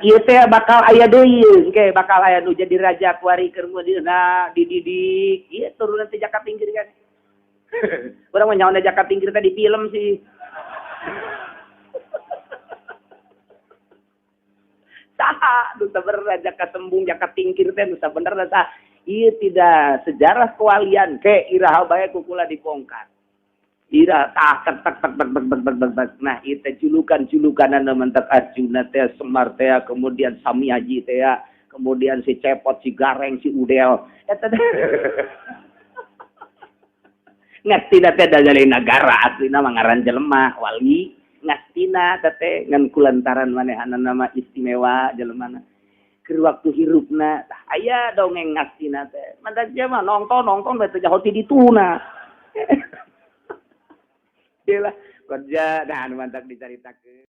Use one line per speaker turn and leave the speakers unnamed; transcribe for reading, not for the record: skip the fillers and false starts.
Mantak ieu teh bakal aya deui engke bakal aya nu jadi raja kuari keur nah dididik ieu turunan teh Jaka Tingkir kan. Urang mah nyaona Jaka Tingkir teh di film sih. Saha nu sabenerna Jaka Sembung Jaka Tingkir teh nu sabenerna saha? Ieu tidak sejarah kewalian ke iraha bae kukula dibongkar. Ira tah tek tek tek tek tek tek tek tek. Nah, ieu teh julukan-julukanana mentak Arjuna teh Semar teh kemudian Samiaji teh kemudian si Cepot, si Gareng, si Udel. Eta teh ngastina teh dari nagara aslina mah ngaran jelema wali ngastina teh ngan kulantaran manehanna mah istimewa jelemana. Keur waktu hirupna tah aya dongeng ngastina teh. Mantak mah nongton bae teh jaho ti dituna. Lah kerja dan mantak dicaritakeun.